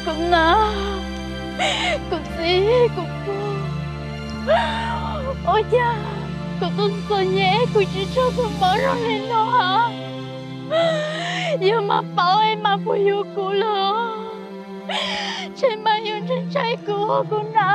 Kuv na, kuv txiv, kuv pog, ua cas kuv tuaj txom nyem kuv tsis tshua tus mob zoo li no ha? Yog mas paub es mas puas yuav kuv los? Ntshe mas yuav ntshai ntshai kuv, kuv na.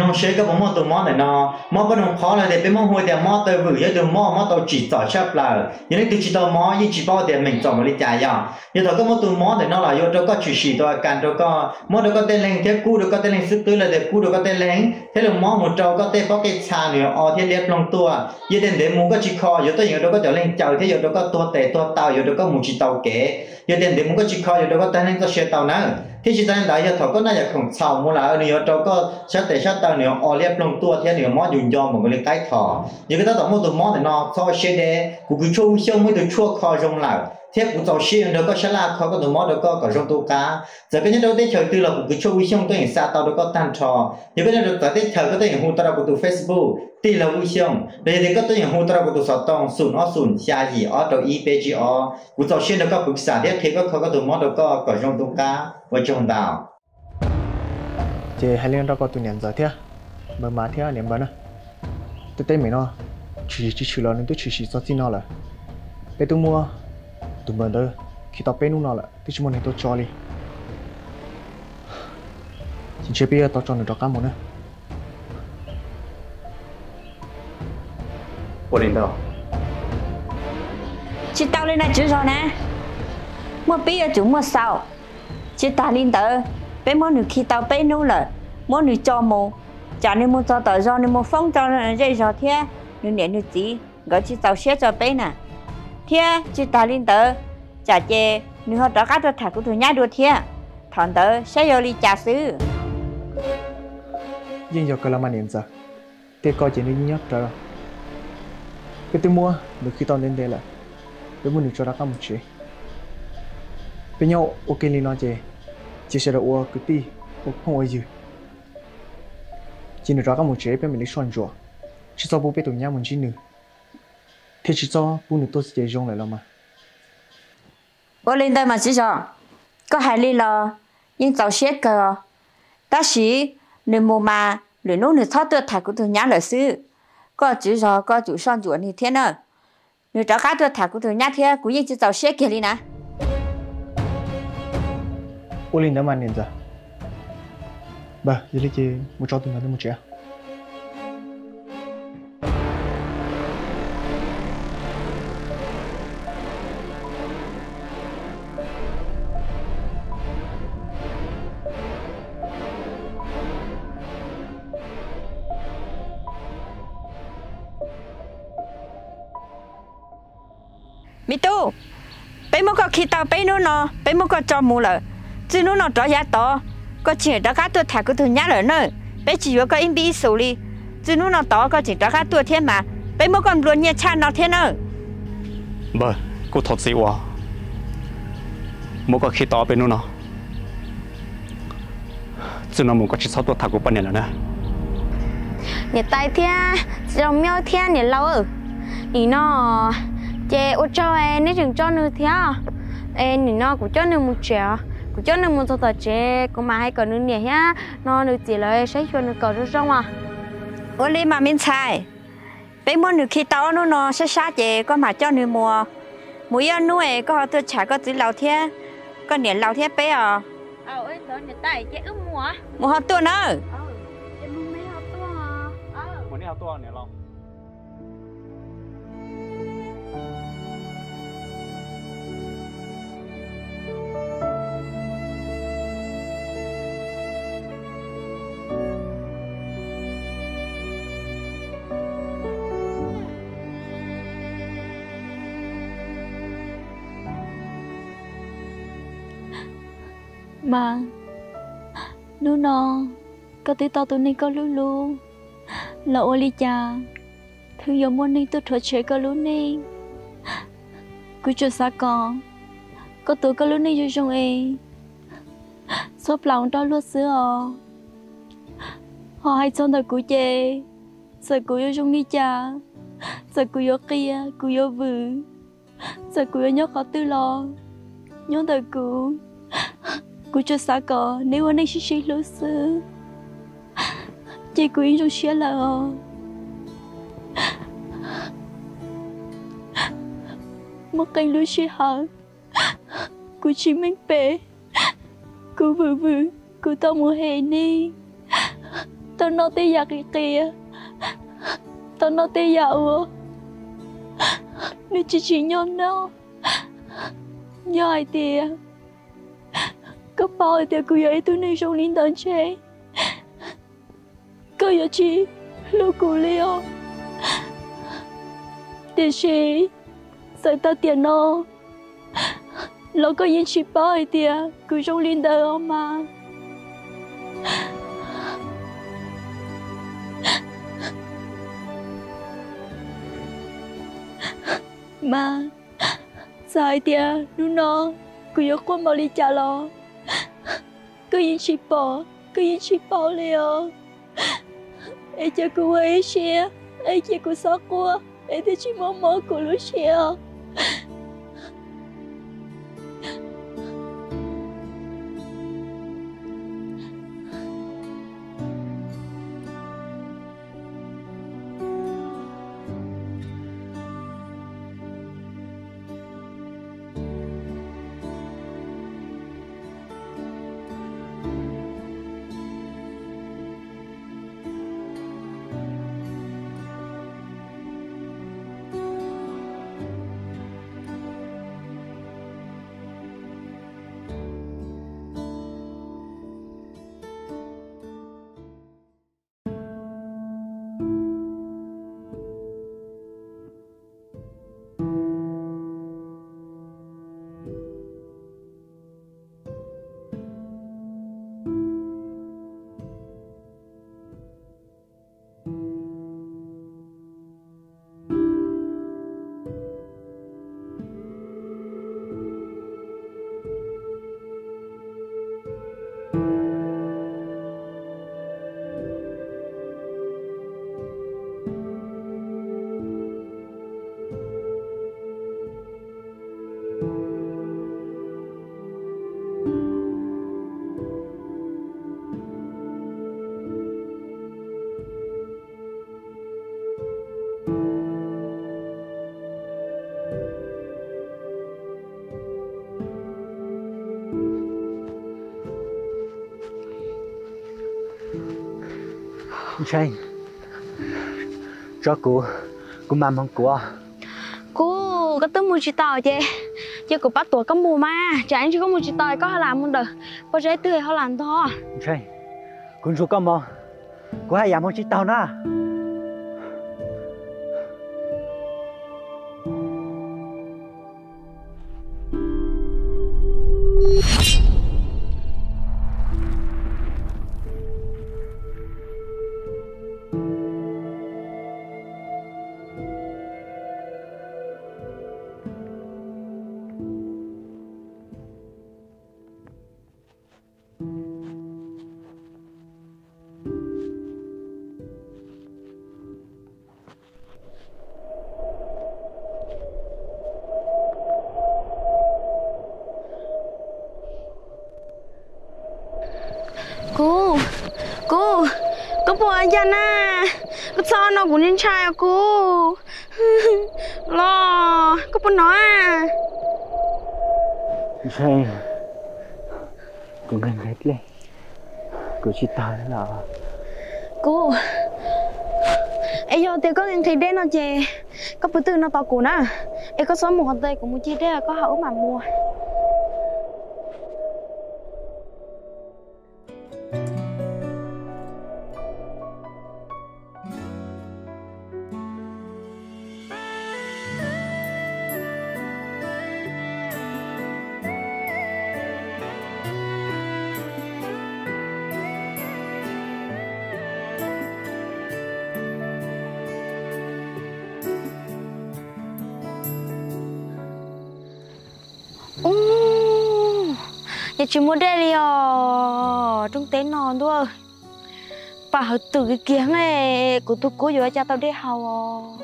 Mloog seb koj puas muaj tus mob ntawm no. Mob koj nug qhov los tias peb muab hu tias mob taw vwm, yog ib tug mob, mob tau tsim txom tshaj plaws. Yog leej twg tsis tau mob yeej tsis paub tias meem txom npaum li cas yog. Yog thaum koj muaj tus mob ntawm no los yuav ua rau koj tshwm sim tau a kas rau koj, mob rau koj tej leeg thiab kub rau koj tej leeg xwb qwb los tias kub rau koj tej leeg thiab los mob mus rau koj tej pob qij txha nws o thiab liab ploog tuaj. Yog tias ntev mus koj tsis kho yuav tuaj yeem ua rau koj cov leeg caws thiab yuav rau koj tuag tes tuag taw, yuav rau koj mus tsis tau kev. Yog tias ntev mus koj tsis kho yuav rau koj tag neej txoj sia tau nawb. Thiab tsis tas li ntawd yog thaum koj noj yam khoom txhaum mus lawm nws yuav rau koj sab tes sab taw nws o liab ploog tuaj thiab nws mob ncu nco npaum nkaus li qaib thos. Yog koj tab tom muaj tus mob ntawm no txhob siab deb, kuv Kws Tshuaj Wb Xyooj muaj ib tug tshuaj kho zoo lawm thiab kuv txaus siab yuav nrog koj sab laj kho koj tus mob rau koj kom zoo tu qab. Txawm koj nyob rau teb chaws twg los kuv Kws Tshuaj Wb Xyooj tuaj yeem xa tau rau koj tag nrho. Yog koj nyob rau txawv teb chaws koj tuaj yeem hu tau rau kuv tus Facebook Tij Laug Wb Xyooj, los yog tias koj tuaj yeem hu tau rau kuv tus xov tooj xoom ob xoom xya yim ob rau ib peb tsib ob. Kuv txaus siab nrog koj pwv xam thiab qhia koj kho koj tus mob rau koj kom zoo tu qab. Ua tsaug ntau. Ces hais li no rau koj tus niam ntxawm thiab npawg Mas thiab niam npawg na, tej teeb meem no tshwm sim tsis tshwm los nws twb tshwm sim txog txij no lawm. Peb twb muab tus npawg ntawd khi tau peb hnub no lawm twb tsis muaj neeg tuaj tso li. Ces ntshe peb yuav tau tso nws rov qab mus na. Ua li ntawd, tsis tau li na tswv zog na, muaj pib yuav tsum muaj xaus. Tsis tas li ntawd, peb muab nws khi tau peb hnub lawm, muab nws tso mus, tsam nws mus txog tom zos nws mus foob rau zej zog thiab nws niam nws txiv nkawd tsis txaus siab tso peb na. Thiab tsis tas li ntawd, tsam ces nws ho rov qab tuaj tham kuv tus nyab dua thiab, thaum ntawd saib yuav li cas xwb. Yeej yog kawg los mas niam ntxawm, tej ko ces nws yeej nyob rawv. Peb twb muab nws khi tau ntev ntev lawm, peb muab nws tso rov qab mus tsev. Peb nyob ua ke li no ces cia sawv daws ua kwv tij, ua phooj ua ywg, cia nws rov qab mus tsev peb mam li soj ntsuam, tsis txhob pub peb tus nyab mus ntsib nws, thiab tsis txhob pub nws tuaj txoj kev zoo lawm los mas. Ua li ntawd mas tswv zos, koj hais li los yeej txaus siab kawg os. Tab sis nws mus mas lwm hnub nws txhob tuaj tham kuv tus nyab lawm xwb. Koj tswv zos koj tsum soj ntsuam nws thiab na. Nws rov qab tuaj tham kuv tus nyab thiab kuv yeej tsis txaus siab kiag li na. Ua li ntawd mas niam ntxawm. Npawg, yog li ces mus tso tus ntawd mus tsev. Me tub, peb muab koj khi tau peb hnub no, peb muab koj tso mus lawm. Txij hnub no rov yav tod, koj tseem rov qab tuaj tham kuv tus nyab lawm na. Peb tsis yuav koj ib npib ib xus li. Txij hnub no tod koj tseem rov qab tuaj thiab mas peb muab koj nplua nyiaj tshaj no thiab na. Npawg, kuj thov txim uas muab koj khi tau ob peb hnub no. Txij no mus koj tsis txhob tuaj tham kuv poj niam lawm na. Niam tais thiab txiv laus Myob thiab niam laus, nim no ces ua tsaug neb tseem tso nws thiab. Es nim no kuv coj nws mus tsev os, kuv coj nws mus txog tom tsev kuv mam hais kom nws niam thiab no nws txiv lawv saib xyuas nws kom zoo zoo os. Ua li mas me ntxhais, peb muab nws khi tau ob hnub no sab sab ces koj mam coj nws mus. Mus ib ob hnub es koj ho tuaj tsham koj txiv laus thiab koj niam laus thiab peb os. Mus ho tuaj nawb. Mas, hnub no koj twb tau tus neeg koj hlub hlub, los ua li cas twb yuav muaj neeg tuaj rhuav tshem koj lub neej? Kuv tsuas xav kom Koj tuav koj lub neej zoo zoo es txhob plaub nrog luag xwb os. Ho hais txog ntawm kuv ces, txawm kuv yuav zoo li cas, txawm kuv yuav qias, kuv yuav vwm, txawm kuv yuav nyob qhov twg los, nyob ntawm kuv, kuv tsuas xav kom neb ua neej sib sib hlub xwb, ces kuv yeej zoo siab lawm os. Muaj qee lub sij hawm kuv tsis meej pem, kuv vwm vwm, kuv tau mus hem neeg, tau noj tej yam qias qias, tau noj tej yam uas nws tsis tsim nyog noj. Yog hais tias koj paub hais tias kuv yog ib tug neeg zoo li ntawd ntshe koj yuav tsis hlub kuv li os. Tiam sis txawm tau tiam no los koj yeej tsis paub hais tias kuv zoo li ntawd os mas. Mas txawm hais tias hnub no kuv yuav quaj npaum li cas los koj yeej tsis pom, koj yeej tsis paub li os. Es cia kuv ua ib siab, es cia kuv txhob quaj, es thiaj tsis muab mob kuv lub siab os. Ntshai, tso kuv, kuv mam mus kuv. Kuv, koj twb mus tsis tau ces, ces kuv pab tuav koj mus mas, tsam ib ntsis koj mus tsis tau koj ho lam mus ntawm pog zeb twg ho lam ntog. Ntshai, kuv ntsuag koj mog, kuv haj yam mus tsis tau na. Kuv, kuv, koj puas yog na? Koj txhob no kuv ntshai kuv los, koj puas no? Ntshai, kuv nqhis nqhis dlej, kuv tsis taug li los. Kuv, es yog tias koj nqhis dlej no ces koj pw twg no tos kuv na, es koj txhob mus qhov twg, kuv mus ceg dlej koj ho wb mam mus. Ces tsis muaj dej li os rooj teb no ntuj. Paj hawv twm kiag kiag, kuv tus kub yuav ua cas tau dej haus os.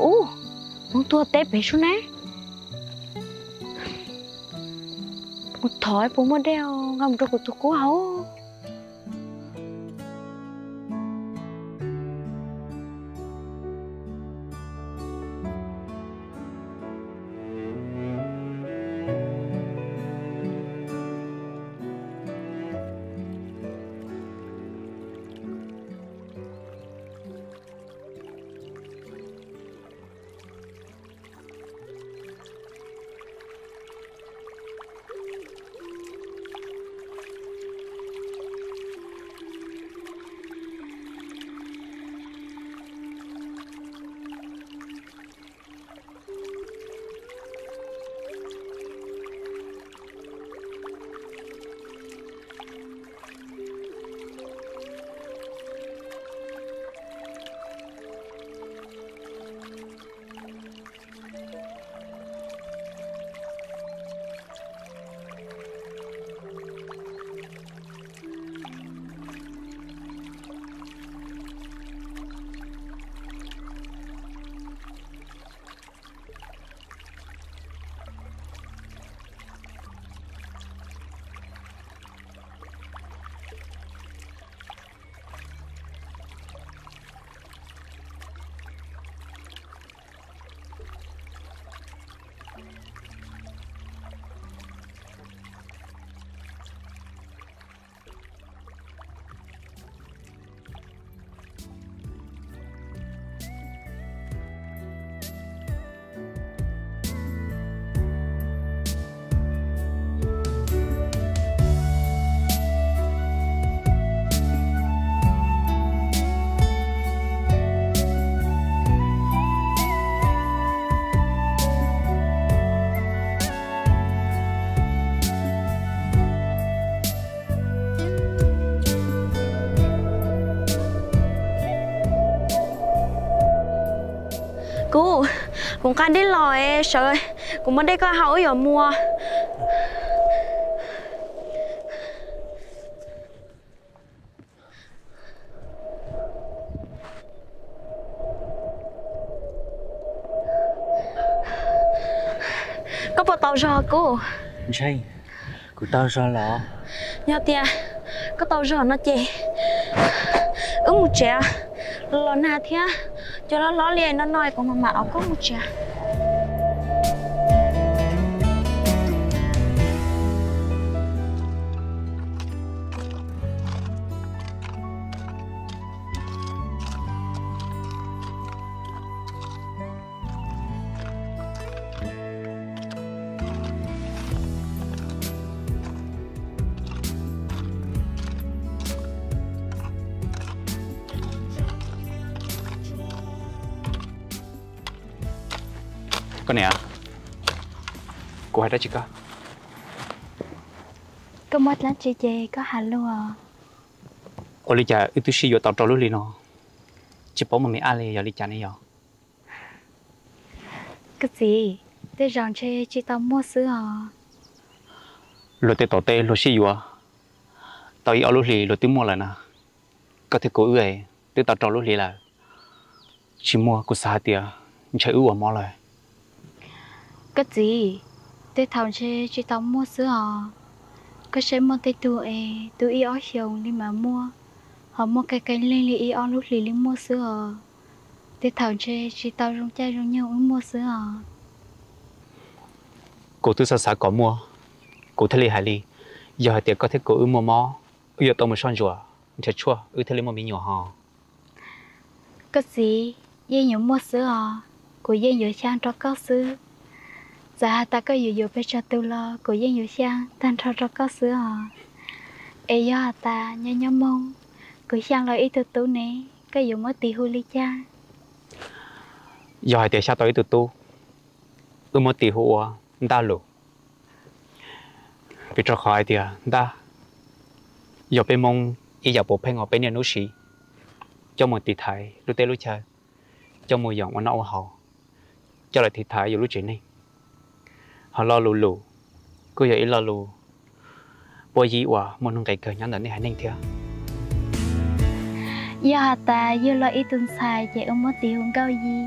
Ub, mus tuag teb pem sub ne. Mus thov puas muaj dej nqa mus rau kuv tus kub haus. Kub, kuv nqa dej los sawv, kuv muaj dej koj haus wb yuav mus. Koj puas tau zog Kub? Ntshai, kuv tau zog los. Yog tias koj tau zog no ces wb mus tsev, los nag thiab, cua hlob hlob li no no kuv mam mam coj koj mus tsev. Koj niam, kuv hais dab tsi koj? Koj muaj dab tsi ces koj hais los. Ua li cas wb twb sib yuav tau rau lub hli no, tsis paub muaj me ab li yog li cas ne yog? Koj txiv, tej zaum ntshe tsis tau muaj xwb os. Luag tej tom tej luag sib yuav tau ib ob lub hlis luag twb muaj lawm na. Koj thiab kuv wb twb tau rau lub hlis lawm, tsis muaj kuv xav hais tias ntshe wb ua mob lawm. Koj txiv, tej thaum ntshe tsis tau muaj xwb os. Koj saib muaj tej tug es tu ib ob xyoos li mas muaj, ho muaj kaij kaij leeg li ib ob lub hlis li muaj xwb os. Tej thaum ntshe tsis tau zoo caij zoo nyoog wb muaj xwb os. Kuv twb xav xav kom muaj, kuv thiaj li hais li, yog hais tias koj thiab kuv wb muaj mob, wb yuav tau mus soj ntsuam nrhiav tshuaj wb thiaj li muaj me nyuam ho. Koj txiv, yeej yuav muaj xwb os, kuv yeej yuav xyaa rau koj xwb. Txawm has tas koj yuav yuav pes tsawg tus los kuv yeej yuav xyaa tag nrho rau koj xwb os. Es yog has tas nyob nyob Hmoob, kuv xyaa los ib tug tub ne, koj yuav muab tis hu li cas? Yog hais tias xyaa tau ib tug tub, wb muab tis hu ua Ntaj Lus. Vim rau qhov hais tias ntaj yog peb Hmoob ib yam puav pheej uas peb niaj hnub siv coj mus tiv thaiv lub teb lub chaw. coj mus yoom ua noj ua haus, coj los tiv thaiv yus lub tsev neeg. Ho lo lus lus kuj yog ib lo lus puab yib uas muaj nuj nqis kawg nyob ntawm nej haiv neeg thiab. Yog has tas yug los ib tug ntxhais ces ua muab tis hu Nkauj Yi,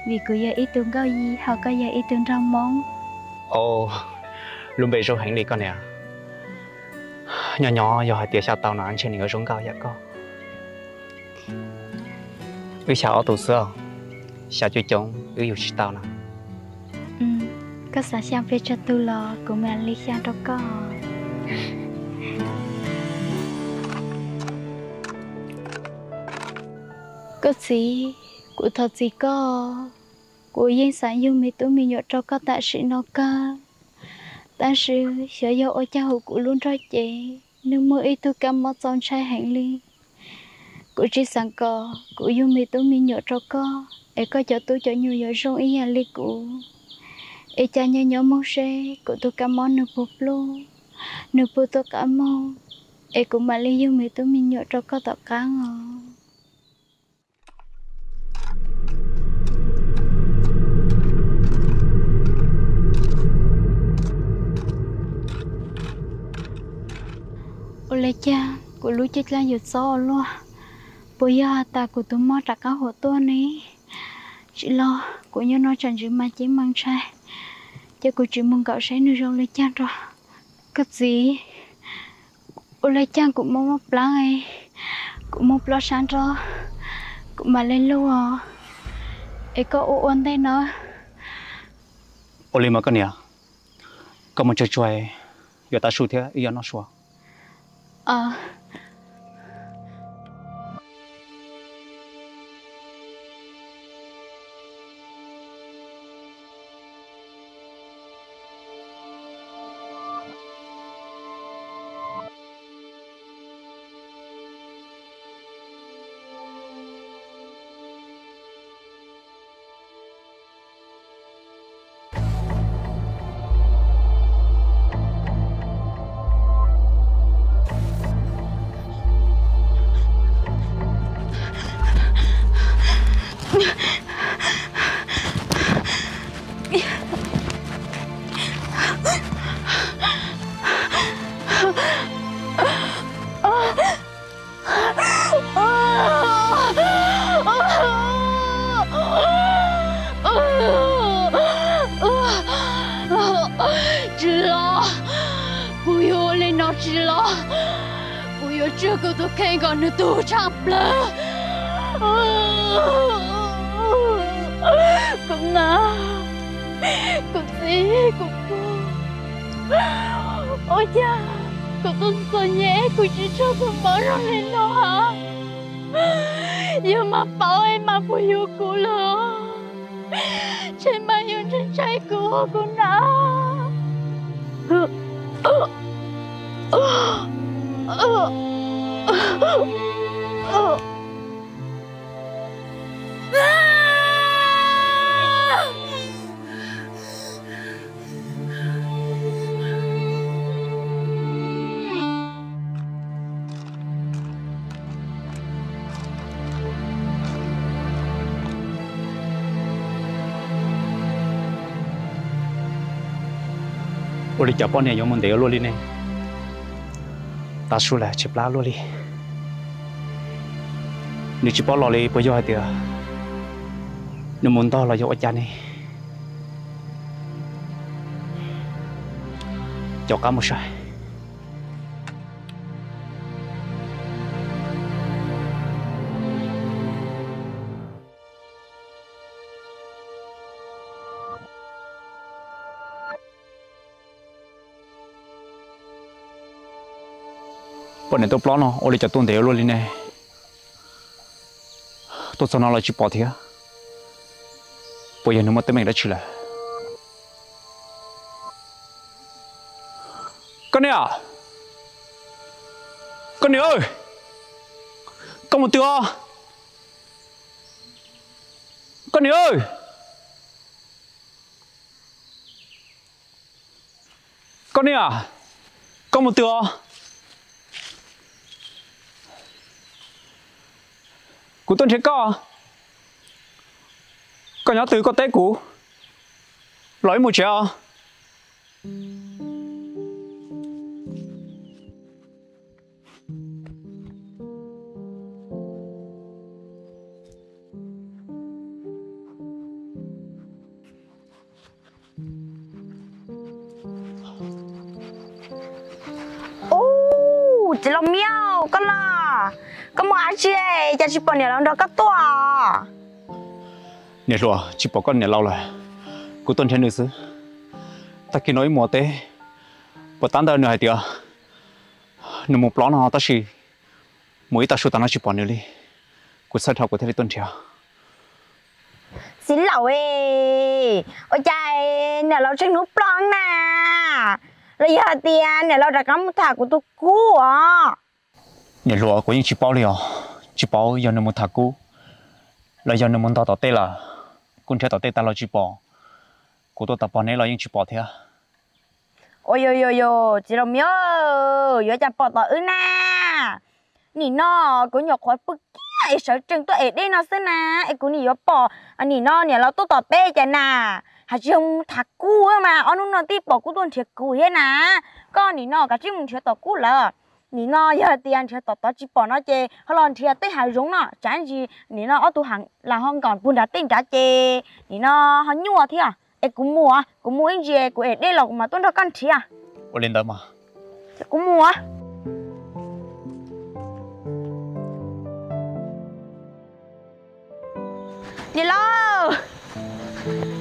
vim kuv yog ib tug Nkauj Yi ho koj yog ib tug nraug Moob. Lub npe zoo heev li koj niam. Nyob nyob yog hais tias xyaw tau no ntshe nws yuav zoo nkauj yam koj. Wb xyaw ob tug xwb, xyaw coob coob wb yug tsis tau na. Koj xav xyaw pes tsawg tug los kuv mam li xyaw rau koj. Koj txiv, kuv thov txim koj, kuv yeej xav yug me tub me nyuam rau koj tam sim no kawg. Tab sis xyov yog ua cas hauv kuv lub nrog cev nws muaj ib tug kab mob txaus ntshai heev li. Kuv tsis xav kom kuv yug me tub me nyuam rau koj es koj cov tub cov nyuam yuav zoo ib yam li kuv. Es cas nyob nyob moog seb kuv tus kab mob nws puas pluj, nws puas tuaj qab moog, es kuv mam li yug me tub me nyuam rau koj tom qab os. Ua li cas kuv lub ceeb dlaab yuav txob ua luaj? Puas yog has tas kuv tus mob rov qaab huam tuaj ne? Tsis los kuv nyob no tsam ntsis mas ceeb mas ntshai, ces kuv tsis mus nkaum seb nws zoo li cas nrog. Koj txiv, ua li cas kuv mob mob plaab, kuv mob plaub sab nrog, kuv mam li lug os, es koj ua ua ntej no. Ua li mas koj niam, koj mus tsawg tsuag, yuav tav su thiab wb yuav noj su. Tsis los, kuv yuav ua li no tsis los. Kuv yuav tswj kuv tus kheej kom nws tu tshaaj plawg. Kuv nam, kuv txiv, kuv pug, ua cas kuv tuaj txom nyem kuv tsis tshua pum mob zoo li no hab? Yog mas paub es mas puas yuav kuv lawm? Ntshe mas yuav ntshai ntshai kuv, kuv nam. Ua li cas poj niam yuav mus ntev ua luaj li ne? Tav su lawm tsis plab luaj li. Nws tsis paub los li puas yog hais tias nws mus ntog los yog ua cas ne? Caum qab mus saib. Poj niam tuaj plob no ua li cas tuaj ntev ua luaj li ne? Tuaj txog no los tsis pom thiab. Puas yog nws muaj teeb meem dab tsi lawm? Koj niam, koj niam, koj mus twg os? Koj niam, koj niam, koj mus twg os? Kuv tuaj nrhiav koj. Koj nyob twg koj teb kuv, los wb mus tsev os. Ub, txiv laus Miab, koj los? Koj mus dab tsi, cas tsis pom niam laus nrog koj tuaj? Niam hluas, tsis pom koj niam laus lawm, kuv tuaj nrhiav nws xwb. Tag kis no wb mus ua teb, puas tab ntawd nws hais tias nws mus plob no tab sis mus ib tag su tas no tsis pom nws li. Kuv txhawj dhau kuv thiaj li tuaj nrhiav. Txiv laus, ua cas niam laus tseem hnub plob na? Los yog hais tias niam laus rov qab mus tham kuv tus kub os? Niam hluas, kuv yeej tsis paub li os, tsis paub yog nws mus tham kub los yog nws mus ntog tom tej lawm. Kuv nrhiav tom tej tag los tsis pom, kuv tua tag pog neb los yeej tsis pom thiab. Ua yog yog yog, txiv laus Miab, yuav cas pom tom wb na. Nim no kuv nyuam qhuav pw kiag es sawv tsees tuaj ev dej no xwb na, es kuv nim yuav pom nim no niam laus tuaj tom peb cas na. Hais tsis yog mus tham kub mas ob hnub no twb pom kub tuaj nrhiav kuv thiab na. Koj nim no kav tsij mus nrhiav tom kub lawm. Nim no yog hais tias nrhiav tom tod tsis pom no ces ho los nrhiav tej hav zoov no, tsam ntsis nim no ob tug heev los ho nkaum puag nrad tej nrad ces nim no ho nyuaj thiab. Es kuv mus, kuv mus ib ntsis kuv ev dej los kuv mam tuaj nrog koj nrhiav. Ua li ntawd mas. Kuv mus. Niam laus,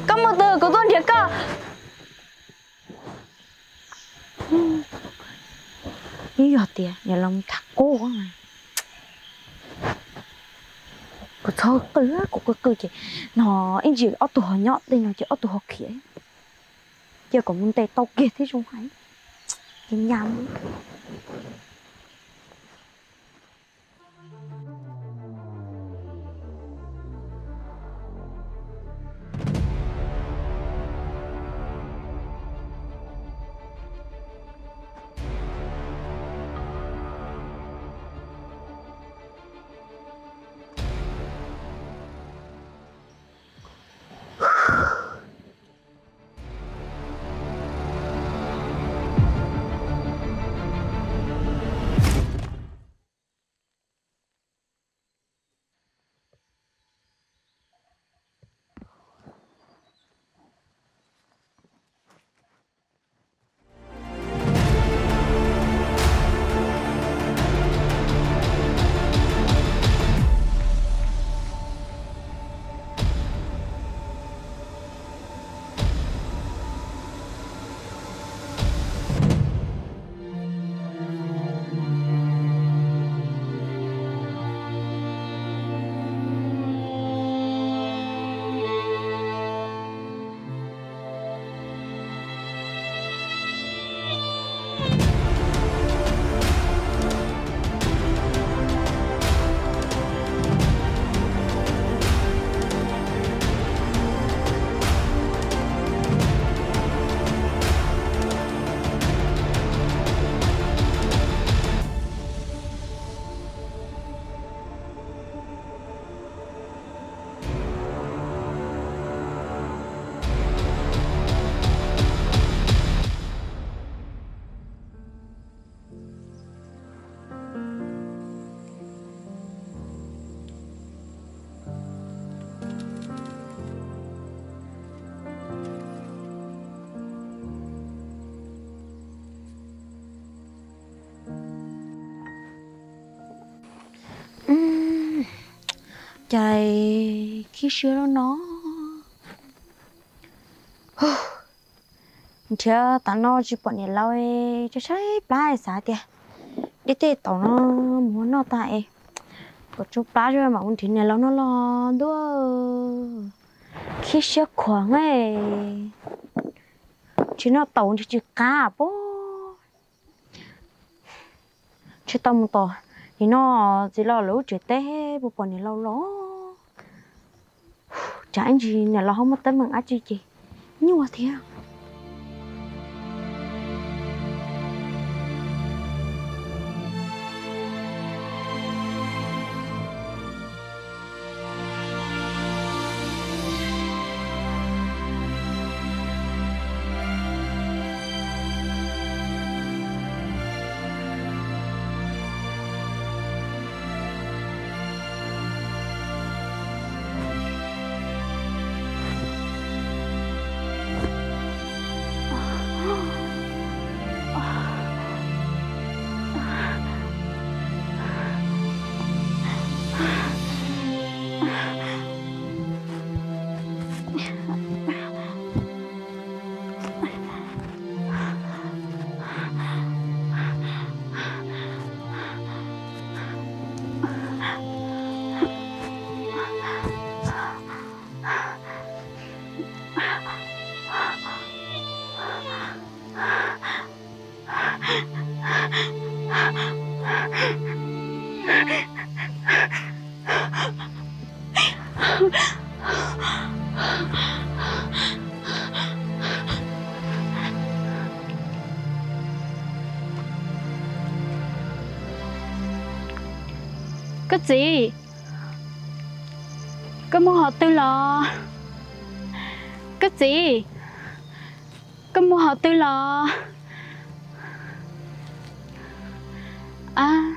koj mus twg kuv tuaj nrhiav koj. Yeej yog tias niam laus mus tham kub. Kuv txhob qw, kuv qw qw ces no ib ntsis ob tug ho nyob tej no ces ob tug ho khiav. Cia kom mus ntes tau kiag thiab zoo hais. Ces nyas mus. Cas khib siab no. Nrhiav tas no tsis pom niam laus, tshaib tshaib plab xav tias dej tej taum no mus noj tag es kom tsau plab mam mus nrhiav niam laus no los ntuj, khib siab khuav ne. Tsis noj taum nrhiav tsis qab pob. Tsis tau mus tom nim no txiv laus lawv lub tsev teb puas pom niam laus los. Tsam ib ntsis niam laus ho muaj teeb meem dab tsi ces nyuaj thiab. Koj txiv, koj mus qhov twg los? Koj txiv, koj mus qhov twg los? Ab,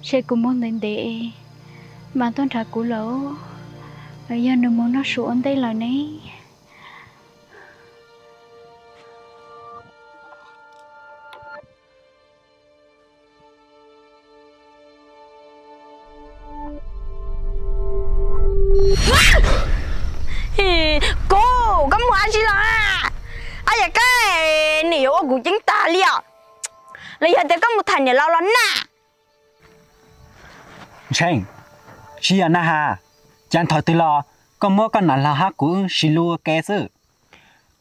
ntshe kuv mus ntev ntev mas tuaj nrhiav kuv lawm, los yog nws mus noj su ua ntej lawm ne. Kuv, koj mus dab tsi los? Ab, yam koj nim yuav ua kuv ceeb tag li os. Los yog tias koj mus tham niam laus los na? Ntseeg, tsis yog na has, cas thaum twg los koj muab koj nam laug hab kuv sib hlub ua ke xwb.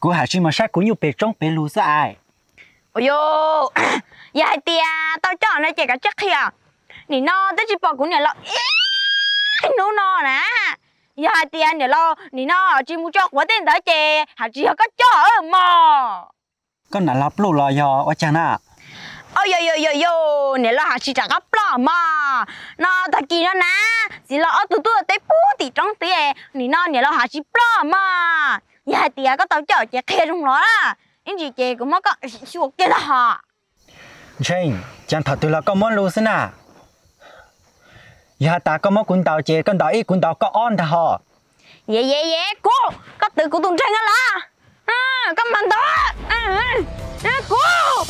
Kuv haj tsis mus saib kuv nyuj pem roob pem lug xwb as. Ua, yog hais tias tau coj no ces kav tsij qhia. Nim no twb tsis pom kuv niam laus ib hnub no na. Yog hais tias niam laus nim no tsis mus tso quav tej ntawd ces haj tsis yog koj coj mog. Koj nam laug pluj los yog ua caag na? Yog yog yog, niam laus haj tsis rov qab ploj mog. No tag kis no na, txiv laus ob tug tuaj teb puag tim roob twg, nim no niam laus haj tsis ploj mog. Yog hais tias koj tau coj ces qhia zoo los, ib ntsis ces kuv muab koj xyuas kiag ntag hos. Ntseeg, cas thaum twg los koj muab lug xwb na? Yog has tas koj muab kuv ntaus ces koj ntaus ib kuv ntaus koj ob ntag hos. Ye ye ye, kuv, koj twv kuv tus ntseeg los? Koj mas ntaus kuv,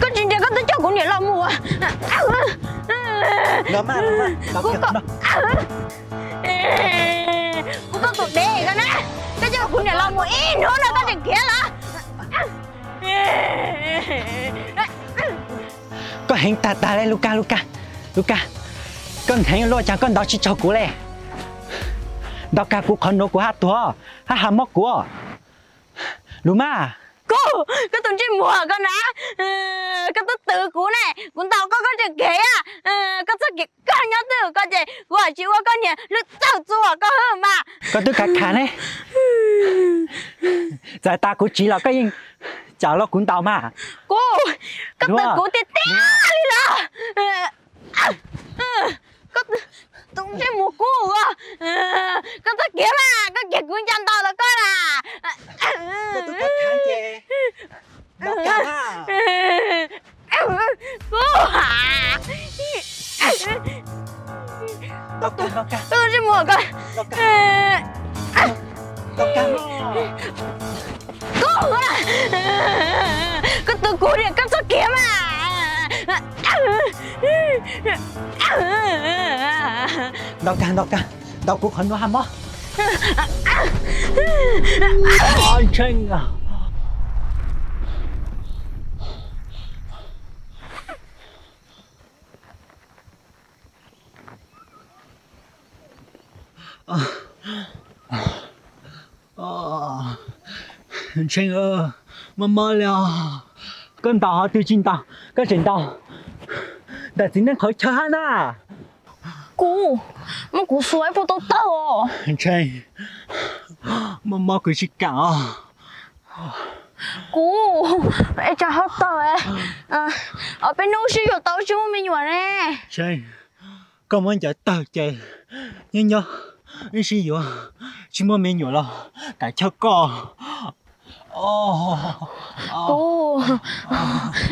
koj tsis nrhiav koj twb coj kuv niam laus mus. Kuv koj tus dev ko na, koj coj kuv niam laus mus ib hnub no koj tseem khiav los? Koj heev tag tag li Lus Kab, Lus Kab, Lus Kab, koj heev luaj cas koj ntaus tsis raug kuv li. Ntaus kag kuv qhov nuav kuv hab tuag, hab has mob kuv. Lus Mab. Kuv, koj tus ntsej muag ko na, koj twb twv kuv ne, kuv ntaus koj koj tseem khiav, koj txhob khiav koj nyob twj ywm ko ces kuv haj tsis ua koj niam hlwb txawj txuas koj hwb mas. Koj twb khav khav ne, txawm tas kuv tsiv los koj yeej cawm los kuv ntaus mas. Kuv, koj twv kuv tiag tiag li los? Koj tus ntsej muag kub, koj txhob khiav mas, koj khiav kuv nco ntaus tau koj na. Koj tus ntsej muag ko. Koj, koj twv kuv tiag, koj txhob khiav mas. Ntaus kag, ntaus kag, ntaus kuv qhov nuav hab mob. Ntseeg. Ntseeg, mob mob li os. Koj ntaus qhov twg tsis ntaus, koj tseem ntaus ntawm txiv neej qhov chaw hab na. Kuv, muab kuv xuas ib puas tau tawg os. Ntseeg, mob mob kuv tsis kam os. Kuv, es tsam ho tawg, ob peb hnub sib yuav tau tsis muaj me nyuam ne. Ntseeg, koj muab ncaws tawg ces nyob nyob ib sib yuav tsis muaj me nyuam los kam choj koj. Kuv,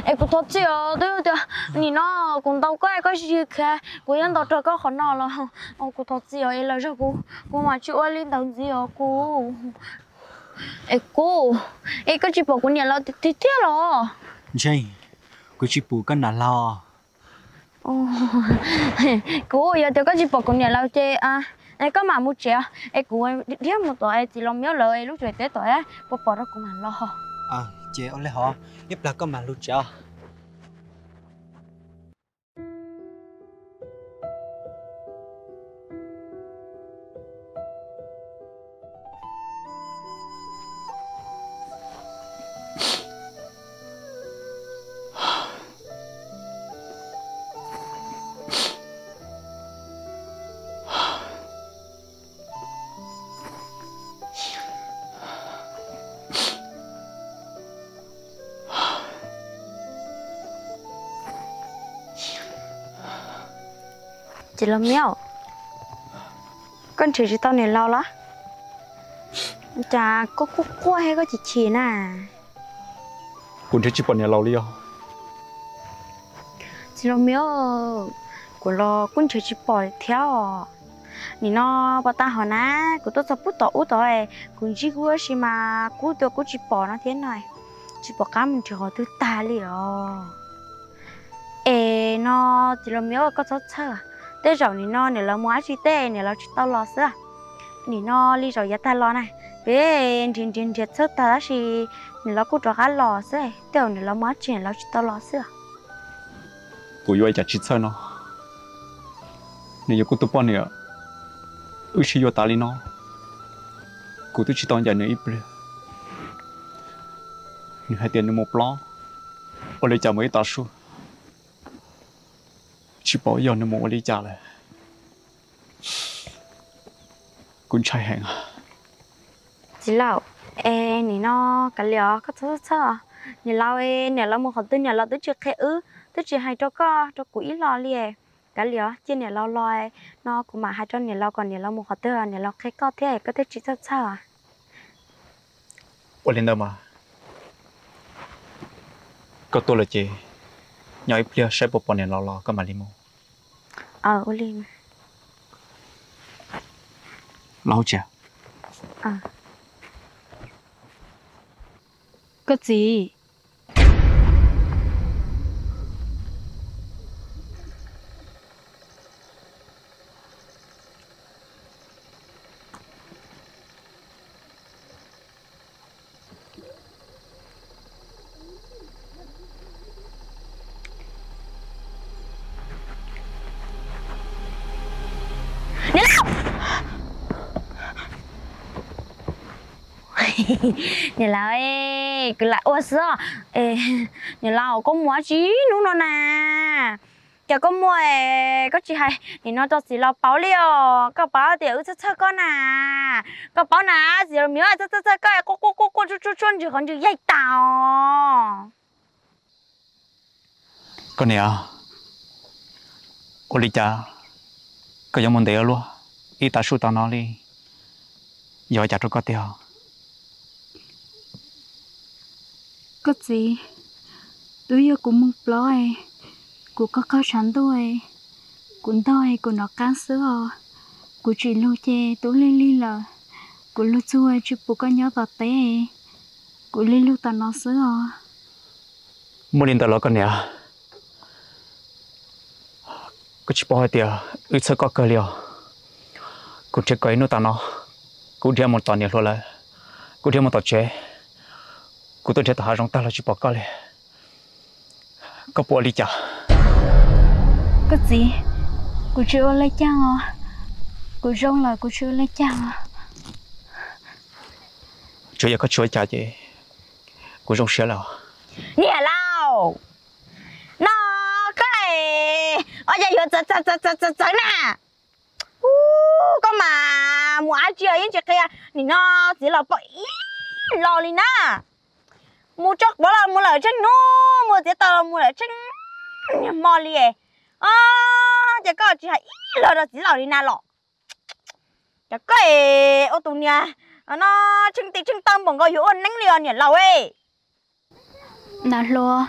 es kuv thov txim os, twb tias nim no kuv ntaus koj es koj tsis khiav, kuv yuav ntaus raug koj qhov no los. Kuv thov txim os, es lwm zaug kuv, kuv mam tsis ua li ntawd ntxiv os kuv. Es kuv, es koj tsis pom kuv niam laus tiag tiag los? Ntseeg, kuv tsis pum koj nam laug. Kuv, yog tias koj tsis pom kuv niam laus ces koj mam mus tsev os, es kuv dhia mus tom es txiv laus Miob lawv lub tsev teb tom, puas pom rau kuv mam los. Ces ua li hov, ib plag koj mam lug tsev os. Txiv laus Miab, koj nrhiav tsis tau niam laus los? Cas koj quaj quaj thiab koj chim chim na? Kuv nrhiav tsis pom niam laus li os. Txiv laus Miab, kuv los kuj nrhiav tsis pom thiab os. Nim no puas tau hauv na, kuv tuaj txog pub tom ub tod, kuv ntsib kuv ua si mas kuv tus kuv tsis pom no thiab no, tsis pom qab mus nrhiav qhov twg tag li os. Es no txiv laus Miab, koj txhob txhawj, tej zaum nim no niam laus mus dab tsi tej niam laus tsis tau los xwb. Nim no li zaum yav tag los na, peb nrhiav nrhiav nrhiav txhawj tag tab sis niam laus kuj rov qab los xwb, tej zaum niam laus mus dab tsi niam laus tsis tau los xwb. Kuv yuav ua cas tsis txhawj no, nws yog kuv tus poj niam, wb sib yuav tas li no, kuv twb tsis tau ncaim nws ib pliag. Nws hais tias nws mus plob, ua li cas mus ib tav su, tsis paub yog nws mus ua li cas lawm. Kuv ntshai heev. Txiv laus, es nim no kav liam os, koj txhob txhawj os. Niam laus, niam laus mus qhov twg niam laus twb tsis qhia wb, twb tsis hais rau koj rau kuv ib los li. Kav liam os, cia niam laus los no kuv mam hais rau niam laus kom niam laus mus qhov twg niam laus qhia koj thiab koj thiaj tsis txhawj txhawj os. Ua li ntawd mas koj tuaj lawm ces nyob ib pliag saib puas pom niam laus los koj mam li mus. Ua li. Los hauv tsev. Koj txiv. Niam laus, niam laus, kuv lam ua xwb os. Niam laus, koj mus dab tsi hnub no na? Cas koj muaj, koj tsis hais nim no rau txiv laus paub li os? Koj paub tias wb txhawj txhawj koj na. Koj paub na, txiv laus Miab txhawj txhawj txhawj koj, quaj quaj quaj quaj tsuj tsuj tsuj ntsis qhov ntsis yaig tas os. Koj niam, ua li cas koj yuav mus ntev ua luaj ib tav su tas no li? Yog ua cas rau koj tiag? Koj txiv, twb yog kuv mus plob, kuv qaug qaug tshav ntuj, kuv ntog kuv nov qab xwb os. Kuv tsim lug ces tub lig lig lawm, kuv lug txug tsis pum koj nyob tom teb, kuv lig lug tom no xwb os. Muaj li ntawd los koj niam? Koj tsis paub hais tias wb txhawj koj kawg li os. Kuv nrhiav koj ib hnub tas no, kuv dhia mus tom niam hluas lawv, kuv dhia mus tom tsev, kuv tuaj nrhiav tom hav zoov tag los tsis pom koj li. Koj puas ua li cas? Koj txiv, kuv tsis ua li cas os. Kuv zoo lawm, kuv tsis ua li cas os. Tsuav yog koj tsis ua cas ces kuv zoo siab lawm. Niam laus, no koj ua cas yuav txawv txawv txawv txawv txawv na? Ub, koj mas mus dab tsi yeej tsis qhia, nim no txiv laus pom ib los li na. Mus tso quav los mus lawm tsheej hnub, mus txiav taws los mus lawm tsheej hmo li. Os, ces koj tsis hais ib los rau txiv laus li na los? Ces koj ua tus niam no tsheej tes tsheej taw npaum nkaus yuav ua neeb li os niam laus. Niam hluas,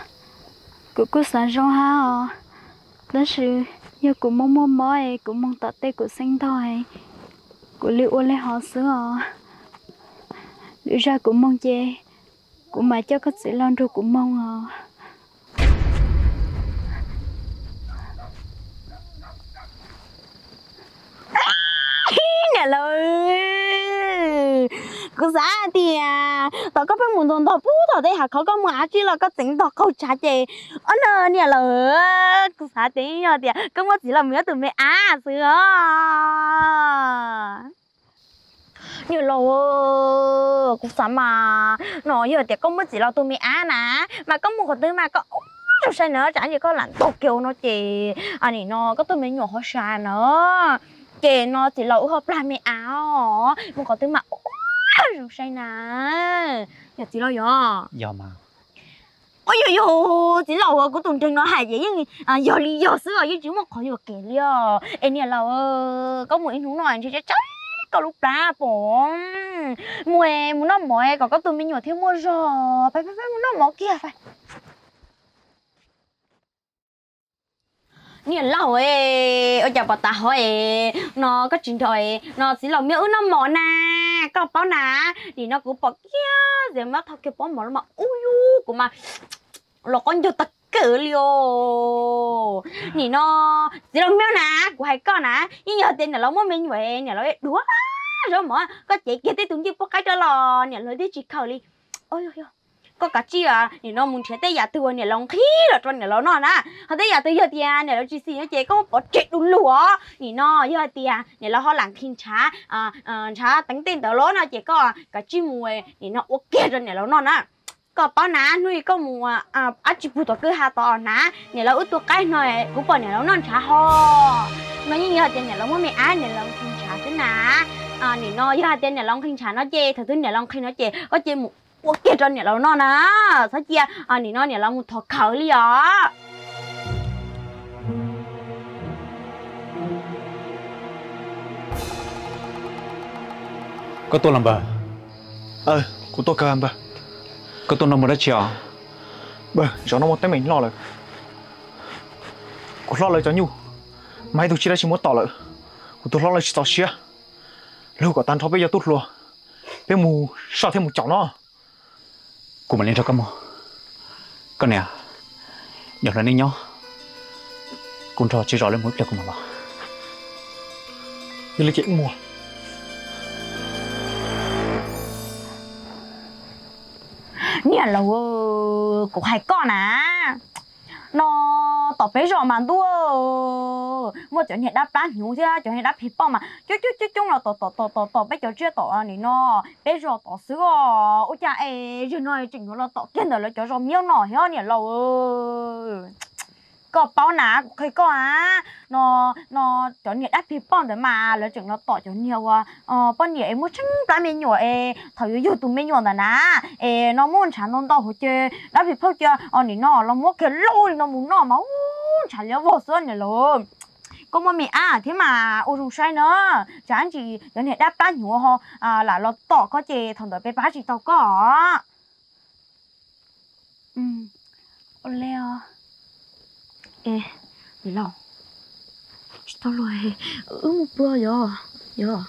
kuv kuj xav zoo hab os, tab sis yog kuv muaj muaj mob es kuv moog tom tej kuv xeeb ntog, kuv li ua li hov xwb os. Lwm zag kuv moog ces kuv mam coj koj txiv los nrug kuv moog os. Niam laus, kuv xav tias thaum koj pheej mus ntog ntog pub thaum tej hav khov koj mus av tsi los koj txeev ntog qaug tshav ces, ob no niam laus, kuv xav tias yog tias koj muab txiv laus mus yuav tus me ab xwb os. Niam laus, kuv xav mas no yog tias koj muab txiv laus tus me ab na, mas koj mus qhov twg mas koj ua zoo sai na, tsam ntsis koj lam ntaus kiag no ces nim no koj tus me nyuam ho sab na, ces no txiv laus wb ho plag me ab os, mus qhov twg mas ua zoo sai na. Yog txiv laus yog. Yog mas. Ua yog yog, txiv laus, kuv tus nreeg no hais ces yeej yog li yog xwb os, yeej tsis muaj qhov yuam kev li os. Es niam laus, koj mus ib hnub no ntshe tsam tsam koj lub plab pom. Mus, mus noj mov kom koj tus me nyuam thiaj muaj zog. Pab, pab, pab mus noj mov kiag pab. Niam laus, ua cas pom tas hov no koj tsis nrog no txiv laus Miab wb noj mov na? Koj paub na, nim no kuv pom kiag txiv laus Miab thau kiag pob mov los mas ub yub kuv mas los qaub ncaug tag kawg li os. Nim no txiv laus Miab na, kuv hais koj na, yeej yog tias niam laus muaj me nyuam niam laus duav zaub mov, koj cev kiag tej tus ncej puab qaib rau los niam laus thiaj tsis khaws li. Koj kav tsij nim no mus nrhiav tej yam twg uas niam laus nqhis los rau niam laus noj na. Ho tej yam twg yog tias niam laus tsis xis no ces koj muab pov tseg du lug os. Nim no yog tias niam laus ho lam nqhis ntshav, ntshav teev tej ntawd los no ces koj kav tsij mus nim no ua kiag rau niam laus noj na. Koj paub na, hnub koj mus ab tsi pug tom kwj ha tod na, niam laus wb tua qaib no kuv pom niam laus noj ntshav ho. No yeej yog tias niam laus muaj me ab niam laus nqhis ntshav xwb na. Nim no yog hais tias niam laus nqhis ntshav no ces thaum twg niam laus nqhis no ces koj cia mus ua kiag rau niam laus noj na. Txhob cia nim no niam laus mus thov khawv li os. Koj tuaj los npawg? Kuv tuaj kawg npawg. Koj tuaj no mus dab tsi os? Npawg, zaum no muaj teeb meem loj lawm. Kuv hlob lawv cov nyuj mas ib tug tsij dab tsi muab tom lawm. Kuv tus hlob lawv tsis txaus siab, luag kom tag nrho peb cov tub hluas, peb mus soj thiab mus caum no. Kuv mam li nrog koj mus. Koj niam, nyob hlo nej nyob, kuv nrog tsis zos lawv mus ib pliag kuv mam los. Yog li ces wb mus. Niam laus, kuv hais koj na, no tom peb zos mas ntuj, muaj cov niag dab plab hnyuv thiab cov niag dab phem poj mas coob coob coob coob los tom tom tom tom tom peb cov tsiaj tom nim no peb zos tom xwb os. Ua cas es zaum no tseem yuav los tom kiag ntawm lawv cov zos Miab no thiab niam laus? Koj paub na, kuv qhia koj a, no, no cov niag dab phem poj ntawd mas lawv tseem los tom cov niag uas poj niam es muaj tsheej plab me nyuam es thaum yuav yug tus me nyuam ntawd na, es no muaj ntshav ntau ntau hauv ces dab phem phauj cia nim no los muab kiag lauj li no mus noj mas ub ntshav liab vog xwb niam laus. Koj muaj me ab thiab mas ua zoo saib na, tsam ntsis cov niag dab plab hnyuv ho lam los tom koj ces thaum ntawd peb pab tsis tau koj os. Ua li os. Es, niam laus, tsis tau luag, wb mus pw yog, yog.